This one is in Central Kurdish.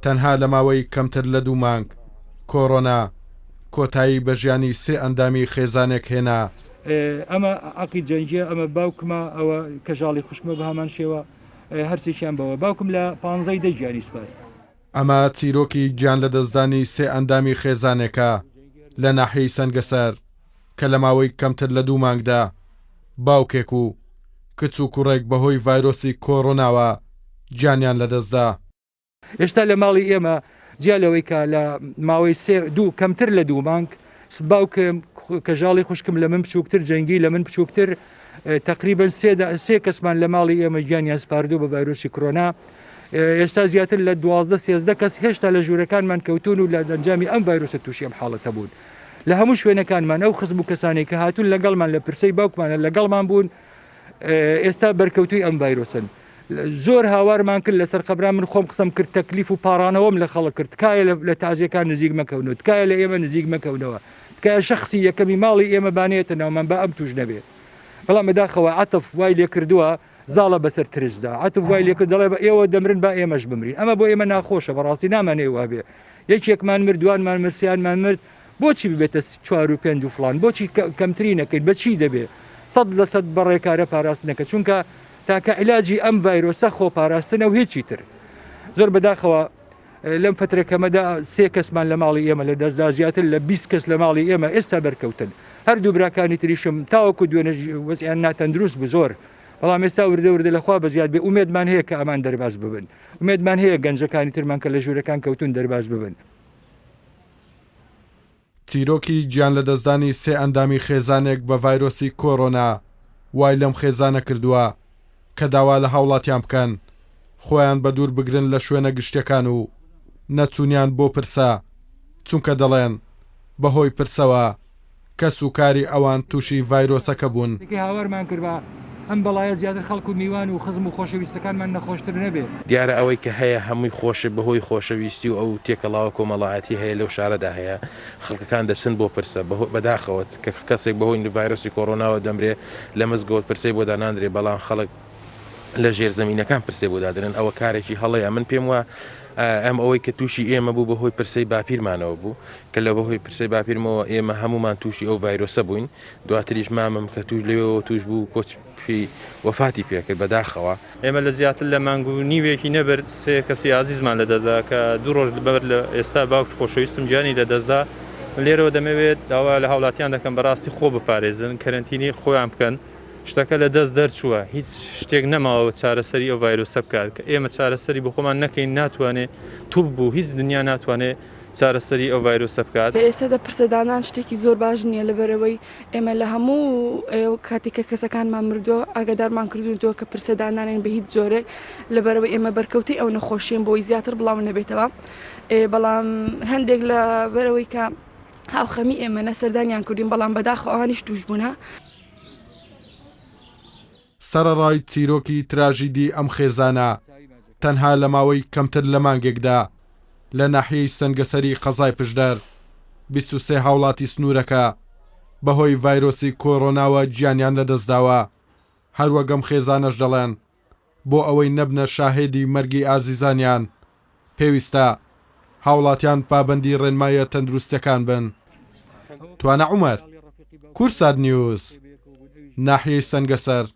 تەنها لە ماوەی کەمتر لە دوو مانگ، کۆرۆنا کۆتایی بە ژیانی سێ ئەندامی خێزانێک هێنا. ئەمە عەقید جەنگیە، ئەمە باوکمە، ئەوە کەژاڵی خوشکمە بە هەمان شێوە، هەرسێکیان بەوە. باوکم لە پانزەی دە گیانی سپارد. ئەمە چیرۆکی گیانلەدەستدانی سێ ئەندامی خێزانێکە لە ناحیەی سەنگەسەر کە لە ماوەی کەمتر لە دوو مانگدا باوکێک و کچ و کوڕێک بەهۆی ڤایرۆسی کۆرۆناوە گیانیان لەدەستدا. ئێستا لە ماڵی ئێمە جیا لەوەی کە لە ماوەی سێ دوو کەمتر لە دوو مانگ باوکم کەژاڵی خوشکم لە من بچووکتر جەنگی لە من بچووکتر تقریبا سێ کەسمان لە ماڵی ئێمە گیانیان سپاردو بە ڤایرۆسی کرۆنا ئێستا زیاتر لە دوازدە سێزدە کەس هێشتا لە ژوورەکانمان کەوتون و لە ئەنجامی ئەم ڤایرۆسە تووشی ئەم حاڵەتە بوون لە هەموو شوێنەکانمان ئەو خزم و کەسانێک کە هاتوون لەگەڵمان لە پرسەی باوکمانە لەگەڵمان بوون ئێستا بەرکەوتوی ئەم ڤایرۆسن زۆر هاوارمان کرد لەسەر قەبران من خۆم قسەم کرد تەکلیف و پاڕانەوەم لە خەڵک کرد تکایە لە تازیەکان نزیک مەکەونەوە تکایە لە ئێمە نزیک مەکەونەوە تکایە شخصی یەکەمی ماڵی ئێمە بانێتە ناومان با ئەم توش نەبێ بەڵام بەداخەوە عەتف وای لێ کردووە زاڵە بەسەر ترسدا عەتف وای لێ کرد دەڵێ بە ئێوە دەمرن با ئێمەش بمرین ئەمە بۆ ئێمە ناخۆشە بەڕاستی نامانەوێ وابێ یەکێکمان مرد دوانمان مرد سیانمان مرد بۆچی ببێتە چوار و پێنج و فڵان بۆچی کەمتری نەکەین بە چی دەبێ 100% بە ڕێکارە پاراستنەکە چونکە تاکە عیلاجی ئەم ڤایرۆسە خۆپاراستنە و هیچی تر. زۆر بەداخەوە لەم فترە کەمەدا سێ کەسمان لە ماڵی ئێمە لە دەستدا زیاتر لە 20 کەس لە ماڵی ئێمە ئێستا بەرکەوتن هەردوو براکانی تریشم تاوەکو دوێنێ وەزیان ناتەندروست بوو زۆر بەڵام ئێستا وردە وردە لەخوا بەزیاد بێ ئومێدمان هەیە کە ئەمان دەرباز ببن ئومێدمان هەیە گەنجەکانی ترمان کە لە ژوورەکان کەوتون دەرباز ببن. چیرۆکی گیانلەدەستدانی سێ ئەندامی خێزانێک بە ڤایرۆسی کۆرۆنا وای لەم خێزانە کردووە کە داوا لە هاوڵاتیان بکەن خۆیان بەدوور بگرن لە شوێنە گشتیەکان و نەچوونیان بۆ پرسە چونکە دەڵێن بەهۆی پرسەوە کەس و کاری ئەوان تووشی ڤایرۆسەکە بوون. کەی هاوارمان کرد با ئەم بەڵایە زیاتر خەڵک و میوان و خزم و خۆشەویستەکانمان نەخۆشتر نەبێ. دیارە ئەوەی کە هەیە هەمووی خۆشە بەهۆی خۆشەویستی و ئەو تێکەڵاوە کۆمەڵایەتی هەیە لەو شارەدا هەیە خەڵکەکان دەچن بۆ پرسە بەداخەوە کە کەسێک بەهۆی ڤایرۆسی کۆرۆناوە دەمرێ لە مزگەوت پرسەی بۆ داناندرێ بەڵام خەڵک لە ژێرزەمینەکان پرسەی بۆ دادەنێن ئەوە کارێکی هەڵەیە من پێم وا ئەم ئەوەی کە تووشی ئێمە بوو بەهۆی پرسەی باپیرمانەوە بوو کە لە بەهۆی پرسەی باپیرمەوە ئێمە هەمومان تووشی ئەو ڤایرۆسە بووین دواتریش مامم کە توش لەوێەوە توش بوو کۆچ پێی وەفاتی پێکرد بەداخەوە. ئێمە لە زیاتر لە مانگ و نیوێکی نەبرد سێ کەسی ئازیزمان لەدەستدا کە دوو ڕۆژ بەر لە ئێستا باوکی خۆشەویستم گیانی لەدەستدا من لێرەوە دەمەوێت داوا لە هاوڵاتیان دەکەم بەڕاستی خۆ بپارێزن کەرەنتینی خۆیان بکەن شتەکە لە دەست دەرچووە هیچ شتێک نەماوە چارەسەری ئەو ڤایرۆسە بکات کە ئێمە چارەسەری بۆ خۆمان نەکەین ناتوانێت توب بوو هیچ دنیا ناتوانێت چارەسەری ئەو ڤایرۆسە بکات. لە ئێستادا پرسەدانان شتێکی زۆر باش نییە لەبەرئەوەی ئێمە لە هەموو کاتێک کە کەسەکانمان مردووە ئاگادارمان کردوونەتەوە کە پرسە دانانێن بە هیچ جۆرێک لەبەرئەوەی ئێمە بەرکەوتەی ئەو نەخۆشیەن بۆی زیاتر بڵاو نەبێتەوە بەڵام هەندێک لە بەرەوەی کە هاوخەمی ئێمەنە سەردانیان کردین بەڵام بەداخەوە ئەوانیش توش بوونە. سەرەڕای چیرۆکی تراژیدی ئەم خێزانە، تەنها لە ماوەی کەمتر لە مانگێکدا لە ناحیەی سەنگەسەری قەزای پشدەر، 23 هاوڵاتی سنوورەکە بەهۆی ڤایرۆسی کۆرۆناوە گیانیان لەدەستداوە، هەروەک ئەم خێزانەش دەڵێن، بۆ ئەوەی نەبنە شاهێدی مەرگی ئازیزانیان، پێویستە هاوڵاتیان پابەندی ڕێنماییە تەندروستیەکان بن. توانا عومەر، کوردسات نیوز، ناحیەی سەنگەسەر.